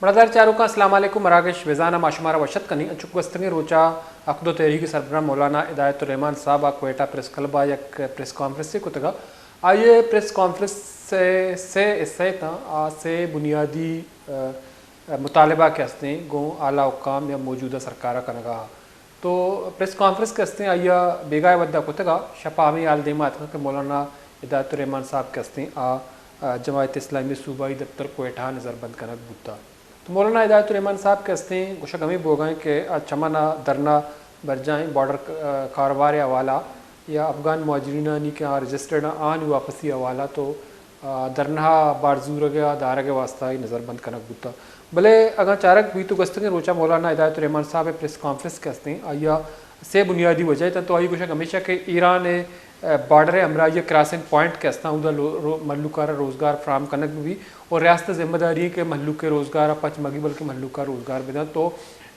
مڑادار چاروکاں، السلام علیکم۔ مراگش بزان ءَ ما شمارا وش اتک کنیں۔ انچو کہ گوستگیں روچ ءَ حق دو تحریک سربراہ مولانا ہدایت الرحمان صاحب ءَ کوئٹہ پریس کلب ءَ یک پریس کانفرنسے کتگ ءَ آئی ءِ پریس کانفرنس ءِ سے حصہ اتاں۔ آ سے بنیادی، ءَ، مطالبہ کہ ہستیں گوں اعلیٰ حکام یا موجودہ سرکار ءَ کنگ ءَ۔ تو پریس کانفرنس کہ ہستیں آئی ءَ بیگاہ ءِ وھد ءَ کتگ ءَ شپ ءَ ہمے حال دیم ءَ اتکاں کہ مولانا ہدایت الرحمان صاحب کہ ہستیں آ، آ، جماعت اسلامی ءِ صوبائی دپتر کوئٹہ ءَ نظربند کنگ بوتگ۔ تو مولانا ہدایت الرحمان صاحب کہ ہستیں گوشگ ہمے بوگ ءَ انت کہ آ چمن ءَ دھرنا برجاہ ایں بارڈر ک-، ءَ کاروبار ءِ حوالہ یا افغان مہاجرینانی کہ آ رجسٹرڈ آں آہانی واپسی ءِ حوالہ تو، آ، دھرنا ءَ بار زورگ ءَ دارگ ءِ واستہ اے نظربند کنگ بوتگ۔ بلے اگاں چارگ بیت تو گوستگیں روچ ءَ مولانا ہدایت الرحمان صاحب ءِ پریس کانفرنس کہ ہستیں آئی ءَ سے بنیادی وجہ اتاں۔ تو آئی گوشگ ہمیش ایں کہ ایران ءِ، ءَ، بارڈر ءِ ہمراہی ءَ کراسنگ پوائنٹ کہ ہستاں اودا لو-، رو-، مھلوک ءَ را روزگار فراہم کنگ بہ بیت اور ریاست ءِ ذمہ داری ایں کہ مھلوک ءِ روزگار ءَ پچ مہ گی بلکہ مھلوک ءَ روزگار بدنت۔ تو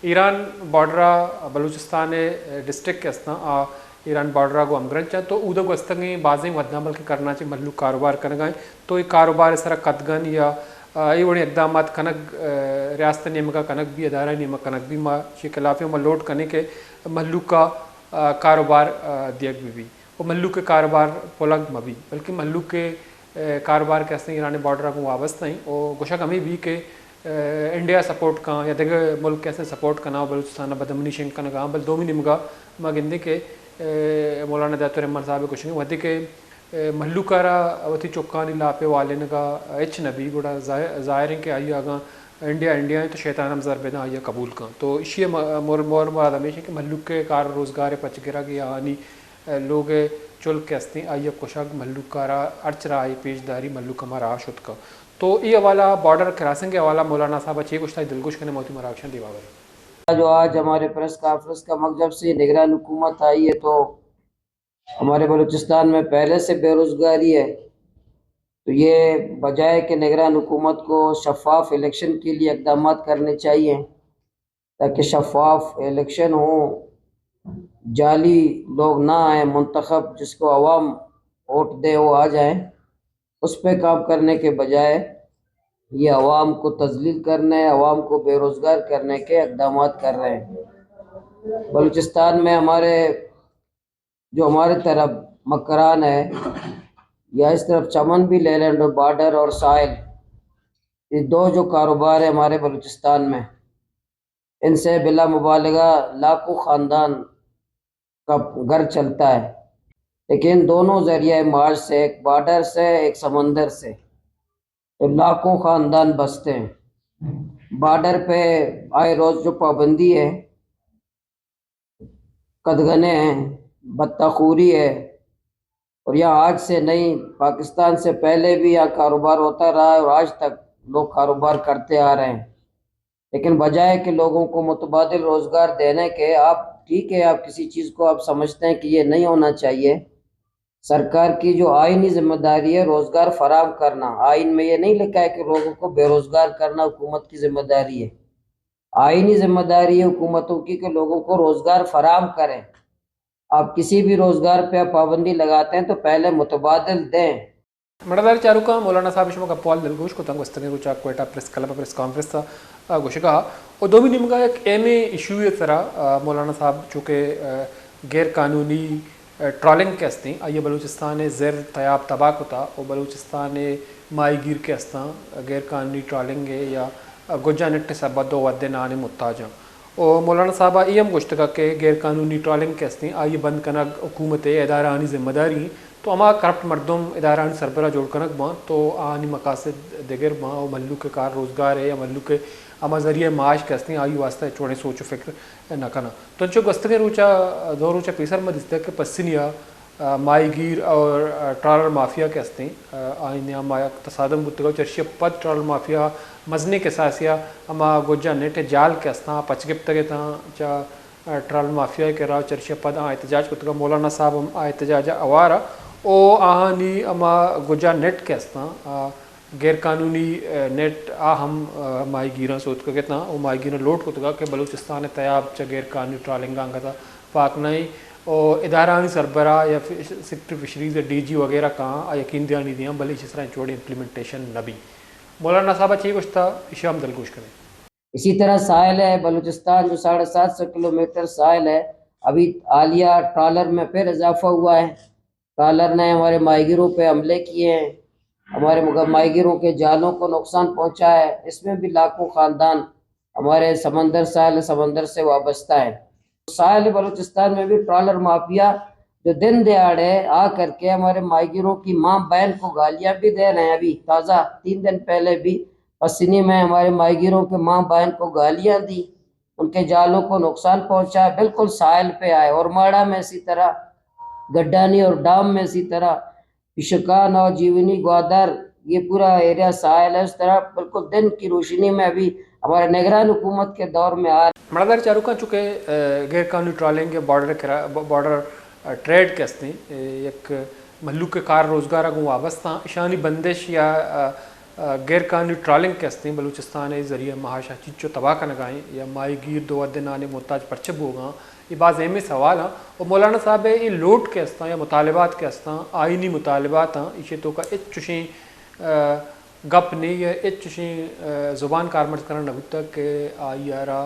ایران بارڈر ءَ بلوچستان ءِ ڈسٹرکٹ کہ ہستاں آ ایران بارڈر ءَ گوں ہمگرنچ اَنت، تو اودا گوستگیں بازیں وھداں بلکہ کرناچ ءِ مھلوک کاروبار کنگ ءَ اَنت، تو اے کاروبار ءِ سرا قدغن یا، آ، اے وڑیں اقدامات کنگ، آ، ریاست ءِ نیمگ ءَ کنگ بی، ادارہ ءِ نیمگ ءَ کنگ بی، ما چے خلاف ایں، ما لوٹ کنیں کہ مھلوک ءَ، آ، کاروبار، آ، دیگ بہ بی۔ و مھلوک ءِ کاروبار پلگ مہ بی، بلکہ مھلوک ءِ، ءَ، کاروبار کہ ہستیں ایران ءِ بارڈر ءَ گوں وابستہ ایں۔ و گوشگ ہمے بی کہ، ءَ، انڈیا سپورٹ کاں یا دگہ ملک کہ ہستیں سپورٹ کناں و بلوچستان ءَ بدامنی شنگ کنگ ءَ آں، بل دومی نیمگ ءَ ما گندیں کہ، ءَ، مولانا ہدایت الرحمان صاحب ءِ گوشگ ایں وھدے کہ، ءَ، مھلوک ءَ را وتی چکانی لاپ ءِ والینگ ءَ ہچ نہ بی، گڑا ظاہر، ظاہر ایں کہ آئی ءَ اگاں انڈیا، انڈیا ایں تو شیطان ہم زر بداں آئی ءَ قبول کاں۔ تو ایشی ءِ م-، مور، مور مراد ہمیش ایں کہ مھلوک ءِ کار روزگار ءِ پچ گرگ یا آہانی لوگ ءِ چلک کہ ہستیں آئی ءَ کشگ، مھلوک ءَ را ہرچ راہے پیش داری، مھلوک ہما راہ ءَ شت کن۔ تو اے حوالہ بارڈر کراسنگ ءِ حوالہ مولانا صاحب ءَ چے گوشتگ، دلگوش کنیں، ما وتی مراگشاں دیما بریں۔ جو آج ہمارے پریس کانفرنس کا مقصد سے نگران حکومت آئی ہے تو ہمارے بلوچستان میں پہلے سے بے روزگاری ہے، تو یہ بجائے کہ نگران حکومت کو شفاف الیکشن کے لیے اقدامات کرنے چاہیے۔ تاکہ شفاف الیکشن ہو، جعلی لوگ نہ آئیں، منتخب جس کو عوام ووٹ دے وہ آ جائیں، اس پہ کام کرنے کے بجائے یہ عوام کو تذلیل کرنے، عوام کو بے روزگار کرنے کے اقدامات کر رہے ہیں۔ بلوچستان میں ہمارے جو ہمارے طرف مکران ہے یا اس طرف چمن بھی لے لیں، بارڈر اور ساحل، یہ دو جو کاروبار ہے ہمارے بلوچستان میں، ان سے بلا مبالغہ لاکھوں خاندان کا گھر چلتا ہے، لیکن دونوں ذریعہ معاش سے، ایک بارڈر سے، ایک سمندر سے، تو لاکھوں خاندان بستے ہیں۔ بارڈر پہ آئے روز جو پابندی ہے، قدغنے ہیں، بتہ خوری ہے، اور یہ آج سے نہیں، پاکستان سے پہلے بھی یہ کاروبار ہوتا رہا ہے اور آج تک لوگ کاروبار کرتے آ رہے ہیں۔ لیکن بجائے کہ لوگوں کو متبادل روزگار دینے کے، آپ ٹھیک ہے، آپ کسی چیز کو آپ سمجھتے ہیں کہ یہ نہیں ہونا چاہیے، سرکار کی جو آئینی ذمہ داری ہے روزگار فراہم کرنا، آئین میں یہ نہیں لکھا ہے کہ لوگوں کو بے روزگار کرنا حکومت کی ذمہ داری ہے۔ آئینی ذمہ داری ہے حکومتوں کی کہ لوگوں کو روزگار فراہم کریں۔ آپ کسی بھی روزگار پہ آپ پابندی لگاتے ہیں تو پہلے متبادل دیں۔ مڑادار چاروکاں، مولانا صاحب ءَ شما گپ ءُ حال دلگوش کتاں، گوستگیں روچ ءَ کوئٹہ پریس کلب ءَ پریس کانفرنس ءَ، آ، گوشگ ءَ۔ ءُ دومی نیمگ ءَ یک اہمیں ایشو ءِ سرا، آ، مولانا صاحب چونکہ، آ، غیر قانونی، آ، ٹرالنگ کہ ہستیں، آئی ءَ بلوچستان ءِ زر تیاب تباہ کتا ءُ بلوچستان ءِ ماہی گیر کہ ہستاں، غیر قانونی ٹرالنگ ءِ یا، آ، گجا نٹ ءِ سبب ءَ دو وھدے نان ءِ محتاج آں۔ ءُ مولانا صاحب ءَ اے ہم گوشتگ کہ غیر قانونی ٹرالنگ کہ ہستیں، آئی ءِ بند کنگ حکومت ءِ ادارہانی ذمہ داری ایں۔ تو ہما کرپٹ مردم، ادارہانی سربراہ جوڑ کنگ باں تو آہانی مقاصد دگر باں ءُ مھلوک ءِ کار روزگار ءِ یا مھلوک ءِ ہما ذریعہ معاش کہ ہستیں، آئی واستہ ہچ وڑیں سوچ ءُ فکر نہ کناں۔ تو انچو گوستگیں روچ ءَ، دو روچ ءَ پیسر ما دیستگ کہ پسنی ءَ، آ، ماہی گیر اور، آ، ٹرالر مافیا کہ ہستیں، آ، آئی نیام ءَ یک تصادم بوتگ ءُ چرشی ءَ پد ٹرالر مافیا مزنیں کساسے ءَ ہما گجا نٹ ءِ جال کہ ہستاں، پچ گپتگ اتاں چہ ٹرالر مافیا ءِ کرا، چرشی ءَ پد آ احتجاج کتگ ءُ مولانا صاحب ہم آ احتجاج ءَ ہوار ءَ ءُ آہانی ہما گجا نٹ کہ ہستاں، آ، غیر قانونی، آ، نٹ آ ہم، آ، ماہی گیراں سوتکگ اتاں ءُ ماہی گیراں لوٹ کتگ کہ بلوچستان ءِ تیاب چہ غیر قانونی ٹرالنگ ءَ انگت ءَ پاک نہ ایں ءُ ادارہانی سربراہ یا فش-، سیکرٹری فشریز یا ڈی جی وغیرہ کاں آ یقین دہانی دیاں، بلے ایشی سرا انچو وڑیں امپلیمنٹیشن نہ بی۔ مولانا صاحب ءَ چے گوشتا، ایشی ءَ ہم دلگوش کنیں۔ اسی طرح ساحل ہے بلوچستان، جو ساڑھے سات سو کلومیٹر ساحل ہے، ابھی حالیہ ٹرالر میں پھر اضافہ ہوا ہے۔ ٹرالر نے ہمارے ماہی گیروں پہ حملے کیے ہیں، ہمارے مغ-، ماہی گیروں کے جالوں کو نقصان پہنچا ہے۔ اس میں بھی لاکھوں خاندان ہمارے سمندر، ساحل سمندر سے وابستہ ہیں۔ ساحل بلوچستان میں بھی ٹرالر مافیا جو دن دہاڑے آ کر کے ہمارے ماہی گیروں کی ماں بہن کو گالیاں بھی دے رہے ہیں۔ ابھی تازہ تین دن پہلے بھی پسنی میں ہمارے ماہی گیروں کے ماں بہن کو گالیاں دی، ان کے جالوں کو نقصان پہنچا ہے۔ بالکل ساحل پہ آئے، اور ماڑا میں اسی طرح، گڈانی اور ڈام میں اسی طرح، پشکا، نوجیونی، گوادر، یہ پورا ایریا ساحل ہے۔ اس طرح بالکل دن کی روشنی میں ابھی ہمارے نگران حکومت کے دور میں آ مڑادار چاروکاں، چونکہ، اے، غیر قانونی ٹرالنگ یا بارڈر کرا-، ب-، بارڈر، اے، ٹریڈ کہ استیں، اے، یک مہلوک کار روزگار ءَ گوں وابستہ اں، اشانی بندش یا، اے، اے، غیر قانونی ٹرالنگ کہ استیں، بلوچستان ءِ ذریعہ معاش ءَ چنچو تباہ کنگ ءَ ایں یا ماہی گیر دو وھدے نان ءِ محتاج پرچہ بوگ ءَ اں؟ اے باز اہمیں سوال آں۔ و مولانا صاحب ءِ اے لوٹ کہ استاں یا مطالبات کہ استاں، آئینی مطالبات آں، ایشی ءِ توکا ہچ چشیں، اے، گپ نی یا ہچ چشیں، اے، زبان کارمرز کنگ نہ بوتگ کہ آئی ءَ را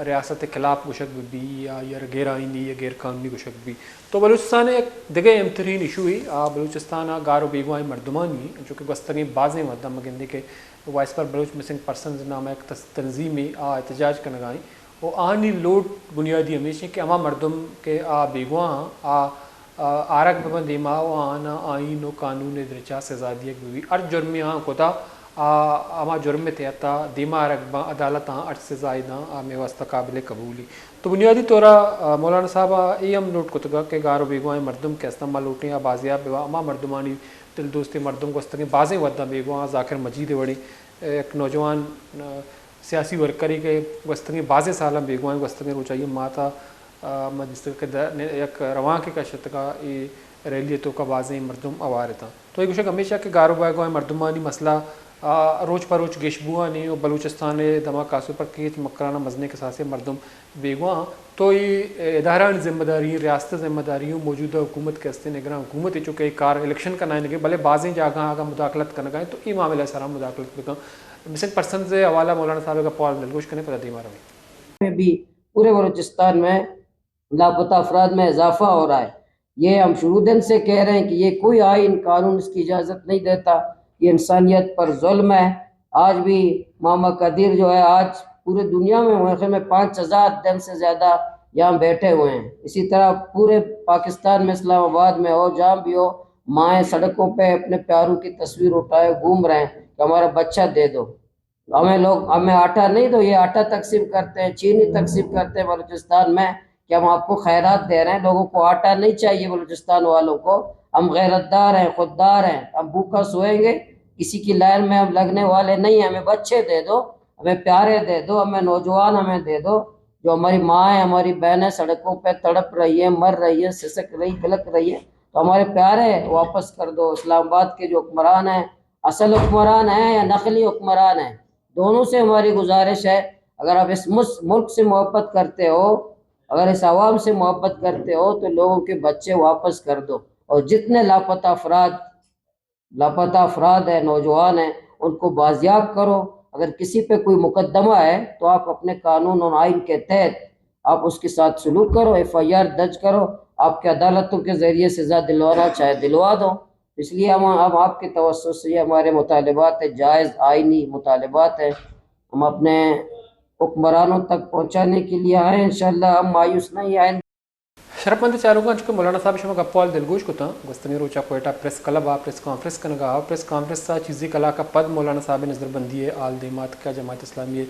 ریاست ءِ خلاف گوشگ بہ بی یا آئی ءَ را غیر آئینی یا غیر قانونی گوشگ بہ بی۔ تو بلوچستان ءِ یک دگہ اہم ترین ایشوے آ بلوچستان ءِ گار و بیگواہیں مردمانی، انچو کہ گوستگیں بازیں وھداں ما گندیں کہ voice for Baloch missing persons نام ءِ یک تس-، تنظیمے آ احتجاج کنگ ءَ ایں۔ و آہانی لوٹ بنیادی ہمیش انت کہ ہما مردم کہ آ بیگواہ آں، آ، آ، آرگ بہ بنت دیما و آہاناں آئین و قانون ءِ درچا سزا دیگ بہ بیت۔ ہر جرمے آہاں کتا، آ، ہما جرم ءِ تحت ءَ دیما آرگ باں، عدالت آہاں ہرچ سزائے داں، آ مئے واستہ قابل قبول انت۔ تو بنیادی طور ءَ، آ، مولانا صاحب ءَ اے ہم نوٹ کتگ کہ گار و بیگواہیں مردم کہ استاں، ما لوٹیں آ بازیاب بہ باں، ہما مردمانی دل دوستیں مردم گوستگیں بازیں وھداں بیگواہ آں، ذاکر مجید ءِ وڑیں، اے، یک نوجوان، آ، سیاسی ورکرے کہ گوستگیں بازیں سالاں بیگواہ انت، گوستگیں روچ آئی ءِ مات ءَ، آ، ما دیستگ کہ د-، نے-، یک روانکے کش اتگ ءُ اے ریلی ءِ توکا بازیں مردم ہوار اتاں۔ تو اے گوشگ ہمیش ات کہ گار و بیگواہیں مردمانی مسئلہ، آ، روچ پہ روچ گیش بوان انت و بلوچستان ءِ دمگ خاص طور پر کیچ مکران ءَ مزنیں کساسے مردم بیگواہ انت۔ تو اے ادارہانی ذمہ داری، ریاست ءِ ذمہ داری و موجودہ حکومت کہ استیں، نگراں حکومت ءِ، چونکہ اے کار الیکشن کنائینگ ءَ، بلے بازیں جاگہاں اگاں مداخلت کنگ ءَ انت تو اے معاملہ ءِ سرا مداخلت بکن۔ مسنگ پرسنز ءِ حوالہ ءَ مولانا صاحب ءِ گپ ءَ حال دلگوش کنیں، پدا دیما رویں۔ میں بھی پورے بلوچستان میں لاپتہ افراد میں اضافہ ہو رہا ہے۔ یہ ہم شروع دن سے کہہ رہے ہیں کہ یہ کوئی آئین قانون اس کی اجازت نہیں دیتا، یہ انسانیت پر ظلم ہے۔ آج بھی ماما قدیر جو ہے، آج پورے دنیا میں میرے خیال میں پانچ ہزار دن سے زیادہ یہاں بیٹھے ہوئے ہیں۔ اسی طرح پورے پاکستان میں، اسلام آباد میں ہو، جہاں بھی ہو، مائیں سڑکوں پہ اپنے پیاروں کی تصویر اٹھائے گھوم رہے ہیں کہ ہمارا بچہ دے دو۔ ہمیں لوگ، ہمیں آٹا نہیں دو، یہ آٹا تقسیم کرتے ہیں، چینی تقسیم کرتے ہیں بلوچستان میں کہ ہم آپ کو خیرات دے رہے ہیں۔ لوگوں کو آٹا نہیں چاہیے بلوچستان والوں کو۔ ہم غیرت دار ہیں، خوددار ہیں، ہم بھوکا سوئیں گے، کسی کی لائن میں ہم لگنے والے نہیں ہیں۔ ہمیں بچے دے دو، ہمیں پیارے دے دو، ہمیں نوجوان ہمیں دے دو، جو ہماری ماں ہیں، ہماری بہن ہیں، سڑکوں پہ تڑپ رہی ہیں، مر رہی ہیں، سسک رہی، بلک رہی ہیں، تو ہمارے پیارے واپس کر دو۔ اسلام آباد کے جو حکمران ہیں، اصل حکمران ہیں یا نقلی حکمران ہیں، دونوں سے ہماری گزارش ہے، اگر آپ اس مس-، ملک سے محبت کرتے ہو، اگر اس عوام سے محبت کرتے ہو تو لوگوں کے بچے واپس کر دو، اور جتنے لاپتہ افراد، لاپتہ افراد ہیں، نوجوان ہیں، ان کو بازیاب کرو۔ اگر کسی پہ کوئی مقدمہ ہے تو آپ اپنے قانون اور آئین کے تحت آپ اس کے ساتھ سلوک کرو، ایف آئی آر درج کرو، آپ کے عدالتوں کے ذریعے سزا دلوانا چاہے دلوا دو۔ اس لیے ہم، ہم آپ کے توسط سے، یہ ہمارے مطالبات ہیں، جائز آئینی مطالبات ہیں، ہم اپنے حکمرانوں تک پہنچانے کے لیے آئے ہیں۔ انشاءاللہ ہم مایوس نہیں ہیں۔ شرپمند چاروکاں، چونکہ مولانا صاحب ءِ شما گپ ءُ حال دلگوش کتاں، گوستگیں روچ ءَ کوئٹہ پریس کلب ءَ پریس کانفرنس کنگ ءَ آ، پریس کانفرنس ءَ چیزے کلاک ءَ پد مولانا صاحب ءِ نظربندی ءِ حال دیم ءَ آتک ءَ جماعت اسلامی ءِ،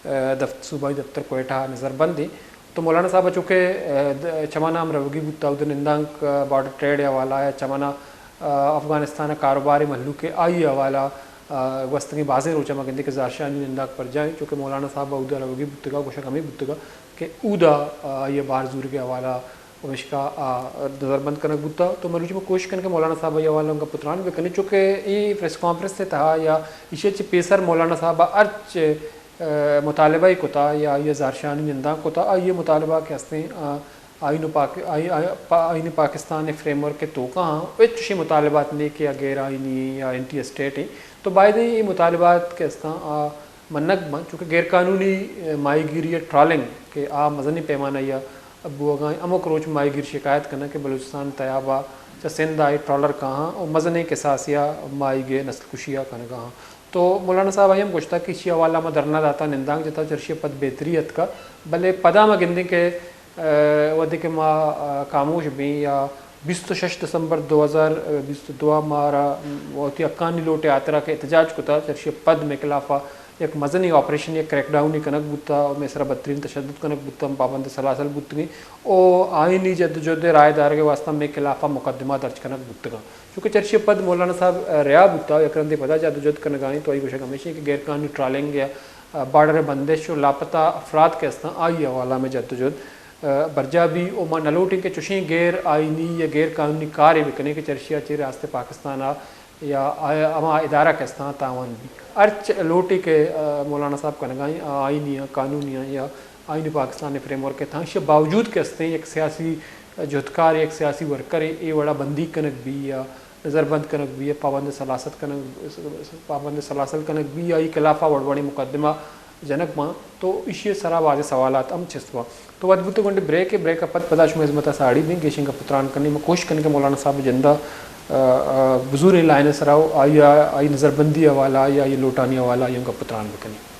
اے، دفت-، صوبائی دفتر کوئٹہ ءَ نظربند ایں۔ تو مولانا صاحب ءَ چونکہ، اے، د-، چماں ءَ ہم روگی بوت، اود ءَ نندانک، اے، بارڈر ٹریڈ ءِ حوالہ ءَ، چماں ءَ، اے، افغانستان ءِ کاروبار ءِ مہلوک ءِ آئی ءِ حوالہ ءَ، اے، گوستگیں بازیں روچ ءَ ما گندیں کہ زہرشانی نندانک برجاہ ایں، چونکہ مولانا صاحب ءَ اود ءَ روگی بوتگ ءَ گوشگ ہمے بوتگ ءَ کہ اودا، آ، آئی ءِ بار زورگ ءِ حوالہ ءَ پمیشکا آ نظربند کنگ بوتگ۔ تو مروچی ما کوشش کنیں کہ مولانا صاحب ءِ آئی ءِ حوالہ ءَ گپ ءُ تران بکنیں، چونکہ اے پریس کانفرنس ءِ تہا یا ایشی ءَ چہ پیسر مولانا صاحب ءَ ہرچ، آ، مطالبہ ئے کتا یا آئی ءَ زہرشانی نندانک کتا، آئی ءِ مطالبہ کہ ہستیں، آ، آئین و پاک-، آئی-، آئی-، پا-، آئین پاکستان ءِ فریم ورک ءِ توکا آں، ہچ چشیں مطالبات نے کہ آ غیر آئینی ایں یا اینٹی اسٹیٹ ایں۔ تو بایدیں اے مطالبات کہ ہستاں، آ، منگ بنت، چونکہ غیر قانونی ماہی گیری ءِ ٹرالنگ کہ آ مزنیں پیمانہ یا بوگاں، ہمک روچ ماہی گیر شکایت کناں کہ بلوچستان تیاب ءَ چہ سندھ ءَ اے ٹرالر کاہاں اور مزنیں کساسے ءَ ماہیگ ءِ نسل کشی ءَ کنگا آں۔ تو مولانا صاحب آئی ہم گوشتا کہ ایشی حوالہ ما دھرنا داتا، نندانک جتا، چرشی ءَ پد بہتری اتکا، بلے پدا ما گندیں کہ ءَ وھدے کہ ما، ءَ، خاموش بیں یا بیست ءُ شش دسمبر دو ہزار بیست ءُ دو ءَ مارا وتی حقانی لوٹ ءِ ہاترا کہ احتجاج کتا، چرشی ءَ پد مئے خلاف ءَ یک مزنیں آپریشن، یک کریک ڈاؤن کنگ بوتا، مئے سرا بدترین تشدد کنگ بوتا، پابند سلاسل بوتگیں، او آئینی جدوجہد ءِ رائے دارگ ءِ واستہ مئے خلاف ءَ مقدمہ درج کنگ بوتگاں۔ چونکہ چرشی ءَ پد مولانا صاحب، ءَ، رہا بوتا، یک رندے پدا جدوجہد کنگا ایں، تو آئی گوشگ ہمیش ایں کہ غیر قانونی ٹرالنگ یا، ءَ، بارڈر ءِ بندش ءُ لاپتہ افراد کہ استاں، آئی حوالہ مئے جدوجہد ءَ برجاہ بی، و ما نہ لوٹیں کہ چوشیں غیر آئینی یا غیر قانونی کارے بکنیں کہ چرشی ءَ چہ ریاست پاکستان ءَ یا آ-، ہما ادارہ کہ استاں تاوان بی۔ ہرچ لوٹے کہ، ءَ، مولانا صاحب کنگا ایں، آ آئینی آں، قانونی آں یا آئینی پاکستان ءِ فریم ورک ءِ تہا، ایشی باوجود کہ استیں یک سیاسی جہدکارے، یک سیاسی ورکرے اے وڑا بندیگ کنگ بی یا نظر بند کنگ بی یا پابند سلاست کنگ، پابند سلاسل کنگ بی یا آئی خلاف ءَ وڑ وڑیں مقدمہ جنگ باں، تو ایشی ءِ سرا بازیں سوالات ہم چست باں۔ تو وھد بوتگ گونڈے بریک ءَ، بریک ءَ پد پدا شمئے ہزمت ءَ ساڑی بیں، گیشیں گپ ءُ تران کنیں۔ ما کوشش کنیں کہ مولانا صاحب ءِ جند ءَ، ءَ، ءَ، بزوریں لائن ءِ سرا و آئی ءَ، آئی نظربندی ءِ حوالہ یا آئی لوٹانی حوالہ آئی ہم گپ ءُ تران بکنیں۔